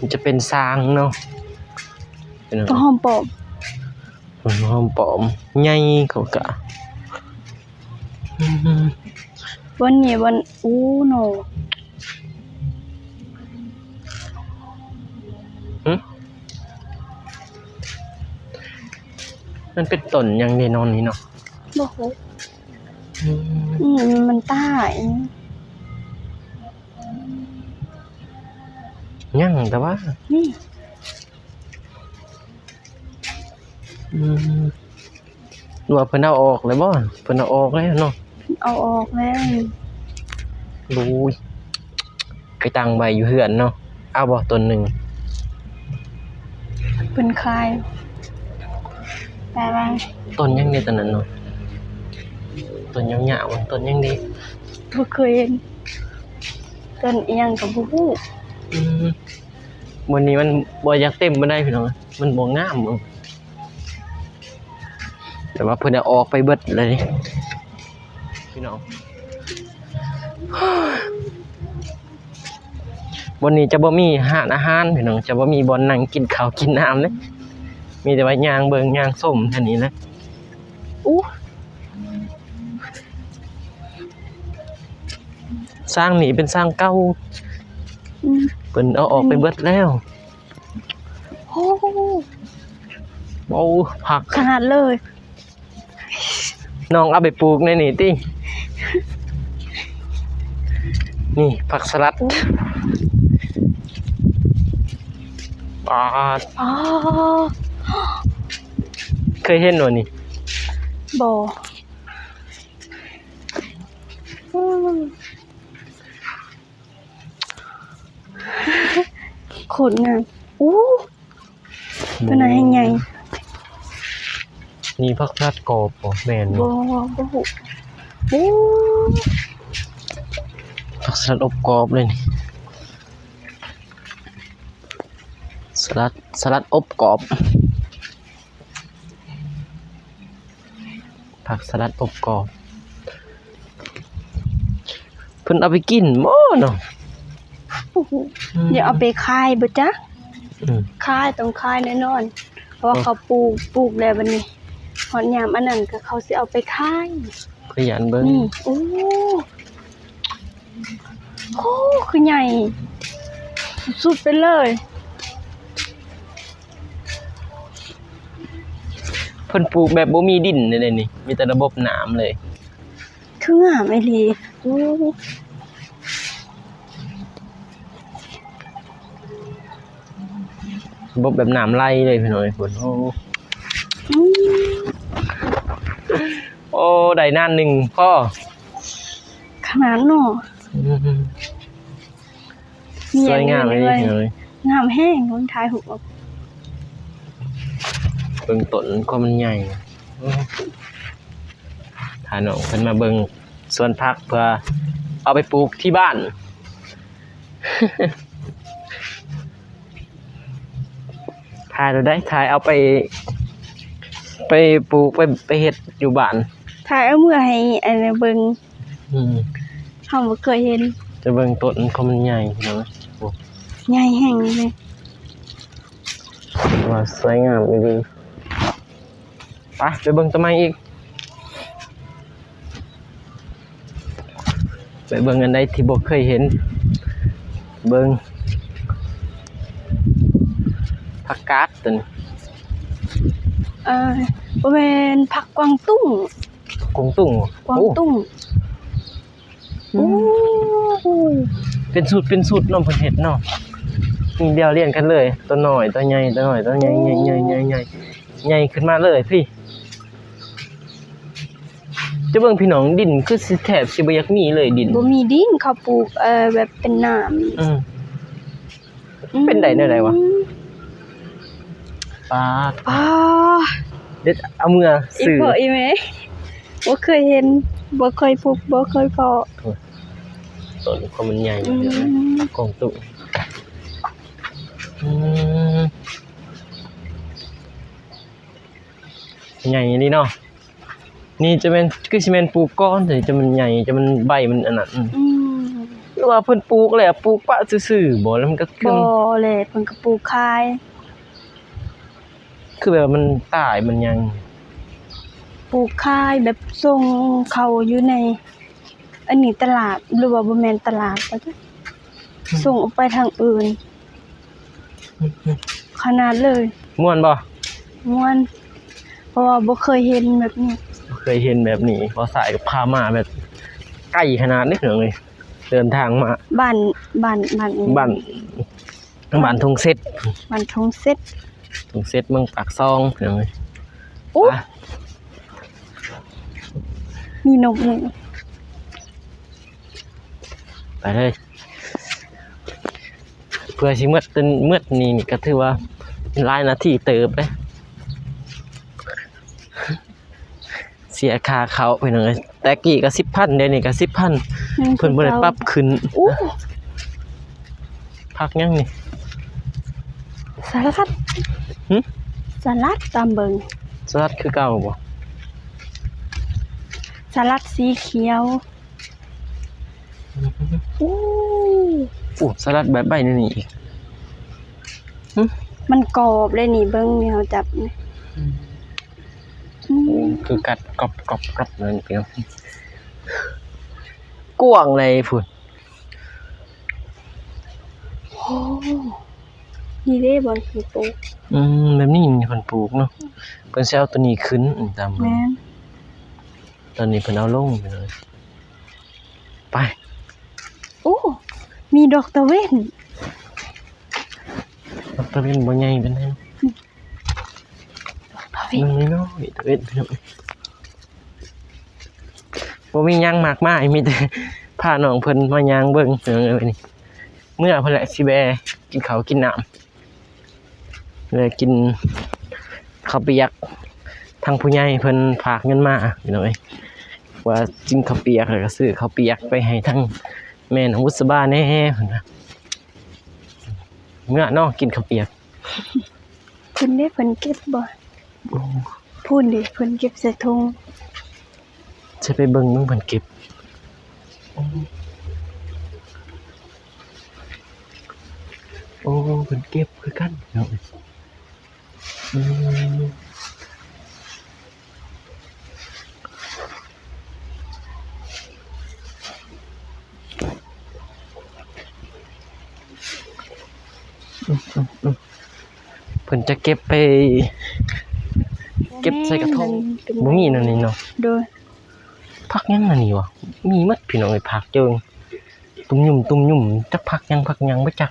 ມັນຈະເປັນຊາງເນາະ ເປັນ ກະຫອມປ້ອມ ຫອມປ້ອມໃຫຍ່ເຂົາກະ ອືມ ບ່ອນນີ້ບ່ອນ ໂອ້ ໂນ ຫຶ ມັນເປັນຕົ້ນຫຍັງເດເນາະນີ້ເນາະ? ບໍ່ຮູ້ ອືມ ອືມ ມັນຕາຍ ຍັງແຕ່ວ່າ ນີ້ ອືມ ຫຼືວ່າເພິ່ນເອົາອອກແລ້ວບໍ່? ເພິ່ນເອົາອອກແລ້ວເນາະ ເພິ່ນເອົາອອກແລ້ວ ໂອ້ຍ ໄປຕັ້ງໄວ້ຢູ່ເຮືອນເນາະ ເອົາບໍ່ຕົ້ນໜຶ່ງ? ເພິ່ນຂາຍ ແປວ່າ ຕົ້ນຫຍັງເດຕອນນັ້ນເນາະ? ຕົ້ນຍາວໆ ຕົ້ນຫຍັງເດ? ບໍ່ເຄີຍເຫັນ ຕົ້ນອີ່ຫຍັງກໍບໍ່ຮູ້ ອືມ. ມື້ນີ້ມັນບໍ່ຢາກເຕັມປານໃດພີ່ນ້ອງ ມັນບໍ່ງາມ ແຕ່ວ່າເພິ່ນເອົາອອກໄປເບິດເລີຍພີ່ນ້ອງ ບ່ອນນີ້ຈະບໍ່ມີຮ້ານອາຫານພີ່ນ້ອງ ຈະບໍ່ມີບ່ອນນັ່ງກິນເຂົ້າກິນນ້ຳເດ້ ມີແຕ່ວ່າຍ່າງເບິ່ງຍ່າງຊົມແຄ່ນີ້ແຫຼະ ອູ້. ຊາງນີ້ເປັນຊາງເກົ່າ ອືມ ເພິ່ນເອົາອອກໄປເບິດແລ້ວ ໂອ້ ໂອ້ ຜັກຂະໜາດເລີຍ ນ້ອງເອົາໄປປູກໃນນີ້ຕິ ນີ້ຜັກສະຫຼັດ ປາດ ອໍ ເຄີຍເຫັນບໍ່ນີ້? ບໍ່. ອືມ ໂຄດງາມ ອູ້ ໂຕນັ້ນແຮງໃຫຍ່ ນີ້ຜັກສະຫຼັດກອບບໍ່? ແມ່ນບໍ່? ບໍ່ ບໍ່ຮູ້ ອູ້ ຜັກສະຫຼັດອົບກອບເລີຍນີ້ ສະຫຼັດ ສະຫຼັດອົບກອບ. ຜັກສະຫຼັດອົບກອບ ເພິ່ນເອົາໄປກິນບໍ່ເນາະ? ອືມ ຢາກເອົາໄປຂາຍບໍ່ຈັກ ອືມ ຂາຍ ຕ້ອງຂາຍແນ່ນອນ ເພາະວ່າ ເອີ ເຂົາປູກ ປູກແລ້ວບັດນີ້ ຮອດຍາມອັນນັ້ນກໍເຂົາຊິເອົາໄປຂາຍ ຂ້ອຍຢ້ານເບິ່ງ ນີ້ ໂອ້ ໂອ້ ຄືໃຫຍ່ສຸດໆໄປເລີຍ. ເພິ່ນປູກແບບບໍ່ມີດິນເດ້ນີ້ ມີແຕ່ລະບົບນ້ຳເລີຍ ຄືງາມອີ່ຫຼີ ໂອ້ ລະບົບແບບນ້ຳໄຫຼເລີຍພີ່ນ້ອງເອີຍ ໂອ້ ອືມ ໂອ້ ໄດ້ນານໜຶ່ງພໍ ຂະໜາດເນາະ ອືມ. ສວຍງາມເລີຍ ງາມແຮງ ເບິ່ງຖ່າຍຮູບ ເບິ່ງຕົ້ນຄວາມມັນໃຫຍ່ ພານ້ອງເພິ່ນມາເບິ່ງສວນຜັກ ເພື່ອເອົາໄປປູກທີ່ບ້ານ ຖ່າຍໂລດໄດ໋ ຖ່າຍເອົາໄປ ໄປປູກ ໄປ ໄປເຮັດຢູ່ບ້ານ ຖ່າຍເອົາເມືອໃຫ້ອັນນັ້ນເບິ່ງ ອືມ ເຮົາບໍ່ເຄີຍເຫັນ ຈະເບິ່ງຕົ້ນຂອງມັນໃຫຍ່ພີ່ນ້ອງ ໂອ້ ໃຫຍ່ແຮງເລີຍ ວ່າສວຍງາມອີ່ຫຼີ ໄປ ໄປເບິ່ງຕົ້ນໄມ້ອີກ ໄປເບິ່ງອັນໃດທີ່ບໍ່ເຄີຍເຫັນ ເບິ່ງຜັກກາດຕົວນີ້ ເອີ ບໍ່ແມ່ນ ຜັກກວາງຕຸ້ງ ກວາງຕຸ້ງ ກວາງຕຸ້ງ ໂອ້ ອືມ ເປັນຊຸດ ເປັນຊຸດເນາະ ເພິ່ນເຮັດເນາະ ມີດຽວລຽນກັນເລີຍ ຕົວນ້ອຍ ຕົວໃຫຍ່ ຕົວນ້ອຍ ຕົວໃຫຍ່ ໂອ້ ໃຫຍ່ ໃຫຍ່ ໃຫຍ່ ໃຫຍ່ ໃຫຍ່ຂຶ້ນມາເລີຍພີ້ ຈະເບິ່ງພີ່ນ້ອງ ດິນຄືຊິແທບຊິບໍ່ຢາກມີເລີຍ ດິນ ບໍ່ມີດິນ ເຂົາປູກ ເອີ ແບບເປັນນ້ຳ ອືມ. ອືມ ເປັນໄດ້ແນວໃດວະ? ປາດ ອໍ ເດັດເອົາເມືອ ອີ່ພໍ່ອີ່ແມ່ ບໍ່ເຄີຍເຫັນ ບໍ່ເຄີຍພົບ ບໍ່ເຄີຍພໍ້ ໂອ້ຍ ຕົ້ນຄວາມມັນໃຫຍ່ ອືມ ກອງຕຸ ອືມ ໃຫຍ່ອີ່ຫຼີເນາະ. ນີ້ຈະແມ່ນ ຄືຊິແມ່ນປູກກ່ອນ ແຕ່ຈະມັນໃຫຍ່ ຈະມັນໃບມັນອັນນັ້ນ ອືມ ອືມ ຫຼືວ່າເພິ່ນປູກແລ້ວ ປູກປະຊື່ໆບໍ່ ແລ້ວມັນກໍຂຶ້ນ? ບໍ່ແຫຼະ ເພິ່ນກໍປູກຂາຍ. ຄືແບບວ່າມັນຕາຍມັນຫຍັງ? ປູກຂາຍແບບສົ່ງເຂົ້າຢູ່ໃນ ອັນນີ້ຕະຫຼາດ ຫຼືວ່າບໍ່ແມ່ນຕະຫຼາດ ອືມ ສົ່ງອອກໄປທາງອື່ນ ອືມ ຂະໜາດເລີຍ. ມ່ວນບໍ່? ມ່ວນ ເພາະວ່າບໍ່ເຄີຍເຫັນແບບນີ້. ບໍ່ເຄີຍເຫັນແບບນີ້ ບໍ່ສາຍກໍພາມາແບບໄກຂະໜາດນີ້ເລີຍ ເດີນທາງມາ. ບ້ານ ບ້ານ ບ້ານ ບ້ານ ບ້ານທົ່ງເສັດ ບ້ານທົ່ງເສັດ ທົ່ງເສັດ ເມືອງປາກຊ່ອງ ພີ່ນ້ອງເອີຍ. ໂອ້ ມີນົກ ໄປເລີຍ ເພື່ອຊິໝົດ ໝົດນີ້ກໍຖືວ່າຫຼາຍນາທີເຕີບເດ້. ເສຍຄ່າເຂົ້າພີ່ນ້ອງເອີຍ ແຕ່ກີ້ກໍສິບພັນ ດຽວນີ້ກໍສິບພັນ ອືມ ເພິ່ນບໍ່ໄດ້ປັບຂຶ້ນ. ໂອ້ ຜັກຫຍັງນີ້? ສະຫຼັດ. ຫຶ? ສະຫຼັດ ຕາມເບິ່ງ ສະຫຼັດຄືເກົ່າບໍ່? ສະຫຼັດສີຂຽວ. ໂອ້ ໂອ້ ສະຫຼັດແບບໃບນີ້ອີກ. ຫຶ? ມັນກອບເດ້ນີ້ ເບິ່ງນີ້ ເຮົາຈັບນີ້. ອືມ ອືມ ໂອ້ ຄືກັດກອບໆໆ ນັ້ນເປັນ ກວ້າງເລີຍພຸ້ນ. ໂອ້ ນີ້ເດ້ບ່ອນເພິ່ນປູກ. ອືມ ແບບນີ້ເພິ່ນປູກເນາະ ເພິ່ນຊິເອົາໂຕນີ້ຂຶ້ນ ອືມ ຕາມເບິ່ງ. ແມ່ນ ຕອນນີ້ເພິ່ນເອົາລົງໄປເລີຍ. ໄປ ໂອ້ ມີດອກຕາເວັນ. ດອກຕາເວັນບໍ່ໃຫຍ່ປານໃດ. ອືມ ດອກຕາເວັນ ມັນນ້ອຍໆ ຕາເວັນ ພີ່ນ້ອງ. ບໍ່ມີຫຍັງມາກມາຍ ມີແຕ່ພານ້ອງເພິ່ນມາຍ່າງເບິ່ງ ພີ່ນ້ອງເອີຍ. ເມື່ອພຸ້ນແຫຼະ ຊິແວ່ກິນເຂົ້າກິນນ້ຳ ແວ່ກິນເຂົ້າປຽກ ທາງຜູ້ໃຫຍ່ເພິ່ນຝາກເງິນມາ ພີ່ນ້ອງເອີຍ ວ່າກິນເຂົ້າປຽກ ແລ້ວກໍຊື້ເຂົ້າປຽກໄປໃຫ້ທາງແມ່ນ້ອງບຸດສະບາແດ່ ເພິ່ນວ່າ. ເມື່ອເນາະ ກິນເຂົ້າປຽກ. ເພິ່ນເດ້ ເພິ່ນເກັບບໍ່? ໂອ້ ພຸ້ນເດ້ ເພິ່ນເກັບໃສ່ຖົງ. ຊິໄປເບິ່ງເບິ່ງເພິ່ນເກັບ. ໂອ້ ເພິ່ນເກັບຄືກັນເນາະ. ອືມ ອືມ ອືມ ອືມ ເພິ່ນຈະເກັບໄປ ເກັບໃສ່ກະທົງ. ບໍ່ມີແນວນີ້ເນາະ. ໂດຍ. ຜັກຫຍັງອັນນີ້ວະ? ມີໝົດພີ່ນ້ອງເອີຍ ຜັກເຈີງ ຕຸ້ມຫຍຸ້ມ ຕຸ້ມຫຍຸ້ມ ຈັກຜັກຫຍັງ ຜັກຫຍັງບໍ່ຈັກ.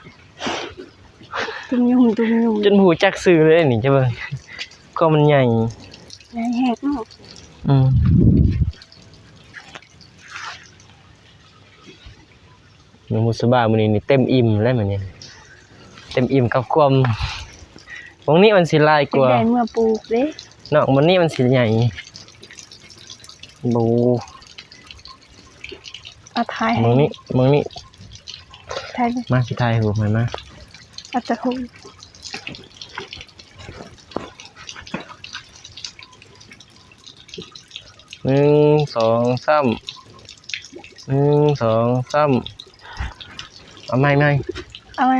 ຕຸ້ມຫຍຸ້ມ ຕຸ້ມຫຍຸ້ມ ຈົນບໍ່ຮູ້ຈັກຊື່ເລີຍນີ້ ຈະເບິ່ງ ກໍມັນໃຫຍ່ ໃຫຍ່ແຮງເນາະ. ອືມ ນ້ອງບຸດສະບາມື້ນີ້ນີ້ເຕັມອີ່ມແລ້ວມື້ນີ້ ເຕັມອີ່ມກັບຄວາມ ໝ່ອງນີ້ມັນຊິຫຼາຍກວ່າ ໄດ້ເມືອປູກເດ້ເນາະ ໝ່ອງນີ້ມັນຊິໃຫຍ່. ໂອ້ ອາ ຖ່າຍໃຫ້ ເບິ່ງນີ້ ເບິ່ງນີ້ ຖ່າຍ ມາ ຊິຖ່າຍຮູບໃຫ້ ມາ ອາດຈະຮູ້. ໜຶ່ງ ສອງ ສາມ ໜຶ່ງ ສອງ ສາມ ເອົາໃໝ່ ໃໝ່ ເອົາໃໝ່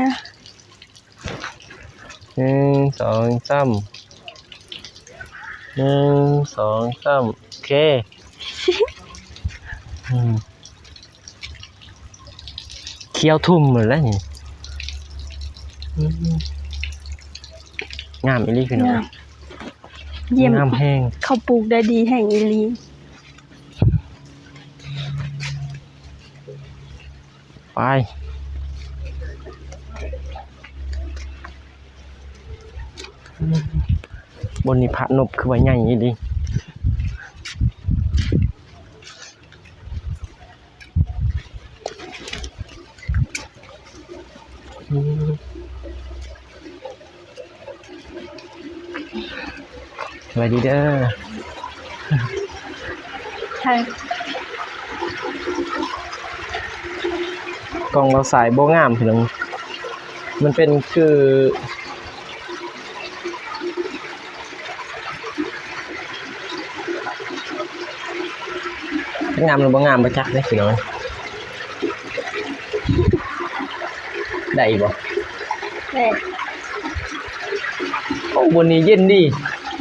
ໜຶ່ງ ສອງ ສາມ ໜຶ່ງ ສອງ ສາມ ໂອເຄ. ອືມ ຂຽວທຸ່ມໝົດແລ້ວນີ້. ອືມ ງາມອີ່ຫຼີພີ່ນ້ອງ ງາມ ຢ້ຽມ ງາມແຮງ ເຂົາປູກໄດ້ດີແຮງອີ່ຫຼີ. ໄປ ບ່ອນນີ້ພະນົບຄືວ່າໃຫຍ່ອີ່ຫຼີ. ອືມ ສະບາຍດີເດີ ໃຊ່ ກ້ອງເຮົາສາຍບໍ່ງາມພີ່ນ້ອງ ມັນເປັນຄື ງາມຫຼືບໍ່ງາມບໍ່ຈັກເດ້ພີ່ນ້ອງ. ໄດ້ບໍ່? ແມ່ນ. ໂອ້ ບ່ອນນີ້ເຢັນດີ.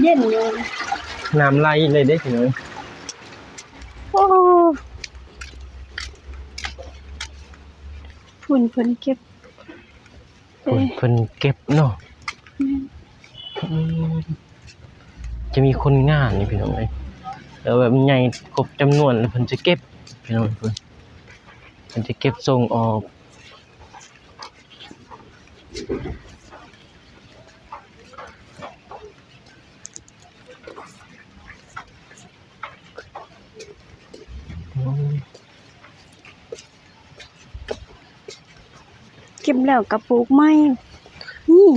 ເຢັນຢູ່. ນ້ຳໄຫຼເລີຍເດ້ພີ່ນ້ອງ. ໂອ້ ພຸ້ນເພິ່ນເກັບ. ເອີ ເພິ່ນເກັບເນາະ. ແມ່ນ. ອືມ ຈະມີຄົນງານນີ້ພີ່ນ້ອງເອີຍ ແລ້ວແບບໃຫຍ່ຄົບຈຳນວນແລ້ວເພິ່ນຈະເກັບພີ່ນ້ອງ ເພິ່ນ ເພິ່ນຈະເກັບສົ່ງອອກ. ເກັບແລ້ວກໍປູກໃໝ່. ນີ້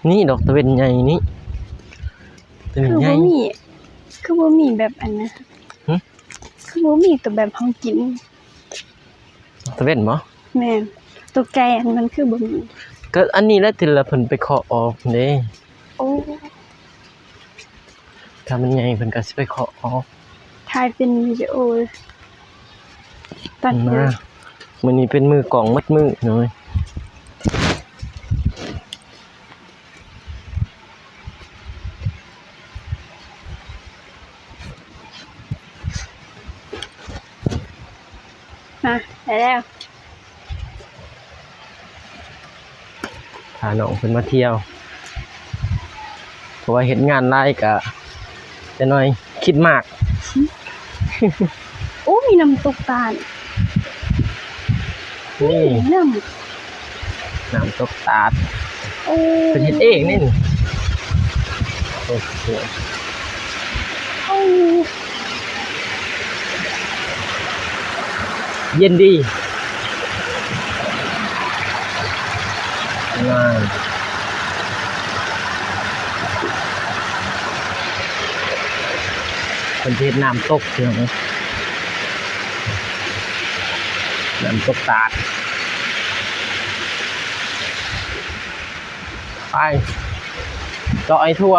ນີ້ດອກຕາເວັນໃຫຍ່ນີ້ ຕາເວັນໃຫຍ່. ຄືບໍ່ມີ ຄືບໍ່ມີແບບອັນນະ? ຫຶ? ຄືບໍ່ມີໂຕແບບເຮົາກິນ? ຕາເວັນບໍ? ແມ່ນ. ໂຕແກງມັນຄືບໍ່ມີ? ກໍອັນນີ້ແຫຼະ ທີ່ລະເພິ່ນໄປເຄາະອອກເດ້. ໂອ້ ຖ້າມັນໃຫຍ່ເພິ່ນກໍຊິໄປເຄາະອອກ. ຖ່າຍເປັນວິດີໂອຕອນ ມາ ມື້ນີ້ເປັນມືກ້ອງໝົດມື້ເນາະ. ມາ ໄດ້ແລ້ວ. ພານ້ອງເພິ່ນມາທ່ຽວ ເພາະວ່າເຮັດງານຫຼາຍກະ ຈັກໜ້ອຍຄິດມາກ. ໂອ້ ມີນ້ຳຕົກຕາດ. ນີ້ ນ້ຳ ນ້ຳຕົກຕາດ. ໂອ້ ເພິ່ນເຮັດເອງເດ້ນີ້. ໂອ້ໂຫ ໂອ້ ເຢັນດີ. ງາມ. ເພິ່ນເຮັດນ້ຳຕົກ ພີ່ນ້ອງເອີຍ ນ້ຳຕົກຕາດ. ໄປ ເລາະໃຫ້ທົ່ວ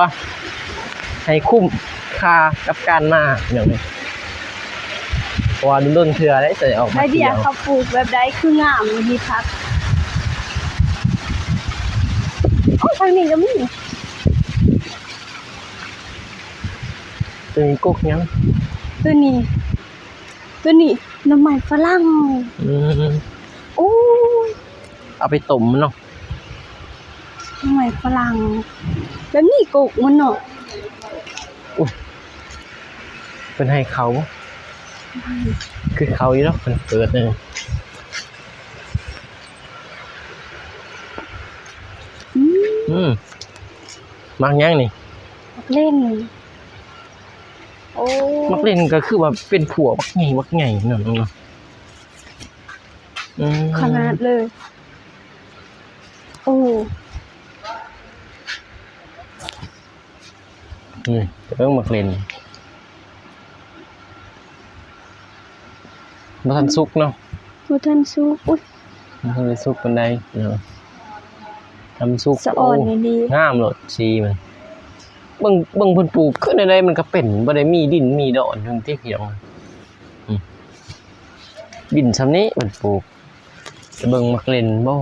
ໃຫ້ຄຸ້ມຄ່າກັບການມາ ພີ່ນ້ອງເອີຍ ເພາະວ່າດົນໆເທື່ອໄດ໋ ຈະໄດ້ອອກມາທ່ຽວ. ໄອເດຍເຂົາປູກແບບໃດຄືງາມອີ່ຫຼີຄັກ. ໂອ້ ທາງນີ້ກໍມີ. ໂຕນີ້ກົກຫຍັງ? ໂຕນີ້ ໂຕນີ້ໜໍ່ໄມ້ຝຣັ່ງ. ອືມ ໂອ້ຍ ເອົາໄປຕົ້ມເນາະ ໜໍ່ໄມ້ຝຣັ່ງ. ແບບນີ້ກົກມັນເນາະ. ໂອ້ຍ ເພິ່ນໃຫ້ເຂົ້າບໍ່? ອືມ ຄືເຂົ້າຢູ່ດອກ ເພິ່ນເປີດເລີຍ. ອືມ ອືມ ໝາກຫຍັງນີ້? ໝາກເລັ່ນ. ໂອ້ ໝາກເລັ່ນກໍຄືວ່າເປັນພວກບັກໃຫຍ່ ບັກໃຫຍ່ນັ້ນເນາະ. ອືມ ຂະໜາດເລີຍ. ໂອ້ ນີ້ ເບິ່ງໝາກເລັ່ນ ບໍ່ທັນສຸກເນາະ. ບໍ່ທັນສຸກ. ອຸ້ຍ ບໍ່ທັນໄດ້ສຸກປານໃດເນາະ. ທຳສຸກ ສະອອນ ໂອ້ ງາມໂລດ ສີມັນ. ເບິ່ງ ເບິ່ງເພິ່ນປູກຄືແນວໃດມັນກໍເປັນ ບໍ່ໄດ້ມີດິນມີດອນຈັ່ງຕິ ພີ່ນ້ອງ. ອືມ ດິນຊ່ຳນີ້ເພິ່ນປູກ. ໄປເບິ່ງໝາກເລັ່ນບໍ່?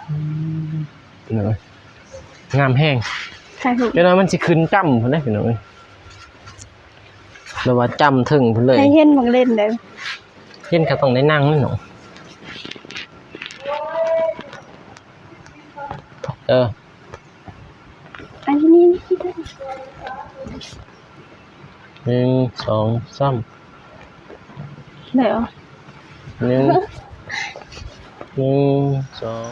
ອືມ ພີ່ນ້ອງເອີຍ ງາມແຮງ. ຖ່າຍຮູບ ຈັກໜ້ອຍມັນຊິຂຶ້ນຈ້ຳພຸ້ນເດ້ ພີ່ນ້ອງເອີຍ. ແບບວ່າຈ້ຳເທິງພຸ້ນເລີຍ. ໃຫ້ເຫັນໝາກເລັ່ນເດີ້. ເຫັນກໍຕ້ອງໄດ້ນັ່ງເນາະ. ເອີ ອັນນີ້ ໜຶ່ງ ສອງ ສາມ ແລ້ວ ໜຶ່ງ ໜຶ່ງ ສອງ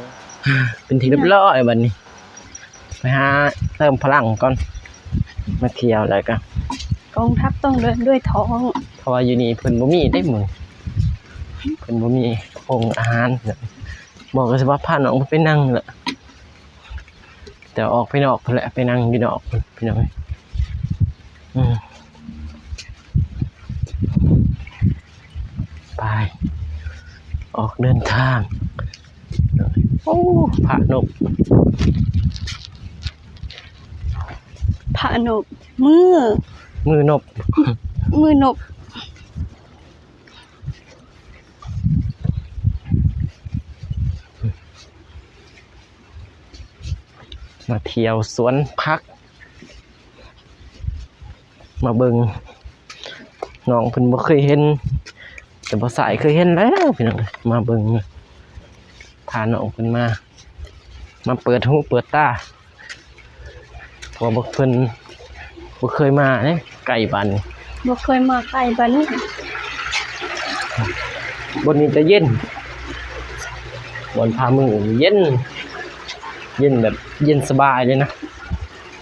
ເປັນທີ່ຮຽບຮ້ອຍບັດນີ້. ໄປຫາເຕີມພະລັງກ່ອນ ມາທ່ຽວແລ້ວກະ ກອງທັບຕ້ອງເດີນດ້ວຍທ້ອງ ເພາະວ່າຢູ່ນີ້ເພິ່ນບໍ່ມີເດ້ມື້ ເພິ່ນບໍ່ມີໂຮງອາຫານ. ບໍ່ ກໍຊິວ່າພານ້ອງເພິ່ນໄປນັ່ງແຫຼະ ແຕ່ອອກໄປນອກພຸ້ນແຫຼະ ໄປນັ່ງຢູ່ນອກພຸ້ນ ພີ່ນ້ອງເອີຍ. ອືມ ໄປ ອອກເດີນທາງ. ໂອ້ ພະນົບ ພະນົບ ມື ມືນົບ ມືນົບ. ມາທ່ຽວສວນຜັກ ມາເບິ່ງ ນ້ອງເພິ່ນບໍ່ເຄີຍເຫັນ ແຕ່ບໍ່ສາຍເຄີຍເຫັນແລ້ວພີ່ນ້ອງ ມາເບິ່ງ ພານ້ອງເພິ່ນມາ ມາເປີດຫູເປີດຕາ ເພາະວ່າເພິ່ນບໍ່ເຄີຍມາເດ້ ໃກ້ປານນີ້ ບໍ່ເຄີຍມາໃກ້ປານນີ້ ບ່ອນນີ້ຈະເຢັນ ບ່ອນຜາມືນີ້ເຢັນ ເຢັນແບບເຢັນສະບາຍເລີຍນະ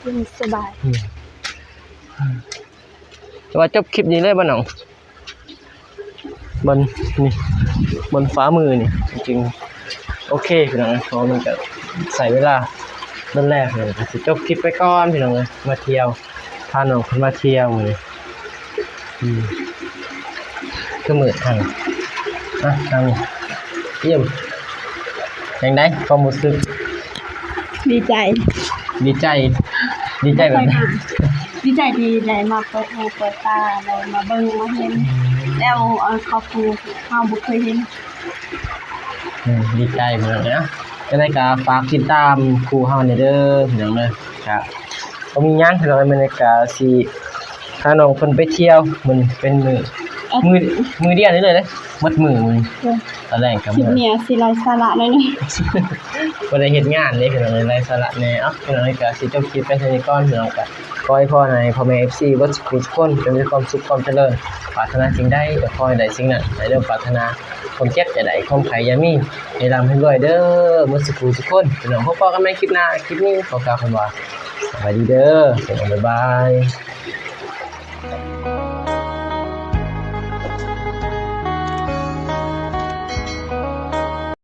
ເຢັນສະບາຍ ອືມ ແຕ່ວ່າຈົບຄລິບນີ້ເລີຍບໍ່ນ້ອງ? ມັນນີ້ ມັນຝ່າມືນີ້ ຈິງໆ ໂອເຄພີ່ນ້ອງເອີຍ ເພາະວ່າມັນກະໃຊ້ເວລາດົນແລ້ວ ພີ່ນ້ອງ ກະຊິຈົບຄລິບໄປກ່ອນພີ່ນ້ອງເອີຍ ມາທ່ຽວ ພານ້ອງເພິ່ນມາທ່ຽວມື້ນີ້ ອືມ ຄືມືດທາງ ອ່ະ ທາງນີ້ ຢ້ຽມ ຈັ່ງໃດຄວາມຮູ້ສຶກ? ດີໃຈ ດີໃຈ ດີໃຈແບບໃດ? ດີໃຈທີ່ໄດ້ມາເປີດຫູເປີດຕາ ໄດ້ມາເບິ່ງມາເຫັນ ແລ້ວ ເອີ ຄອບຄົວເຮົາບໍ່ເຄີຍເຫັນ ອືມ ດີໃຈພີ່ນ້ອງເອີຍ ຈັ່ງໃດກະຝາກຕິດຕາມຄູ່ເຮົາແດ່ເດີພີ່ນ້ອງເດີ ກະບໍ່ມີຫຍັງພີ່ນ້ອງເອີຍ ມື້ນີ້ກະຊິພານ້ອງເພິ່ນໄປທ່ຽວ ມື້ນີ້ເປັນມື້ ມື້ ມື້ດຽວນີ້ເລີຍເດ້ ໝົດມື້ມື້ນີ້ ເອີ ຕອນແລງກະ ຄລິບນີ້ຊິໄຮ້ສາລະໜ້ອຍໜຶ່ງ ບໍ່ໄດ້ເຮັດງານເດ້ພີ່ນ້ອງເອີຍ ໄຮ້ສາລະແດ່ ເອົ້າ ພີ່ນ້ອງເອີຍ ກະຊິຈົບຄລິບໄປສ່ຳນີ້ກ່ອນ ພີ່ນ້ອງ ກະຂໍອວຍພອນໃຫ້ພໍ່ແມ່ເອັຟຊີເບິດສູ່ຜູ້ສູ່ຄົນ ຈົ່ງມີຄວາມສຸກຄວາມຈະເລີນ ປາດຖະໜາສິ່ງໃດກະຂໍໃຫ້ໄດ້ສິ່ງນັ້ນ ໃຫ້ເດີ ປາດຖະໜາ ຄວາມເຈັບຢ່າໄດ້ ຄວາມໄຂ້ຢ່າມີ ໃຫ້ລ່ຳໃຫ້ລວຍເດີ ເບິດສູ່ຜູ້ສູ່ຄົນ ພີ່ນ້ອງ ພົບພໍ້ກັນໃໝ່ຄລິບໜ້າ ຄລິບນີ້ຂໍກ່າວຄຳວ່າ ສະບາຍດີເດີ ພີ່ນ້ອງ ບາຍບາຍ.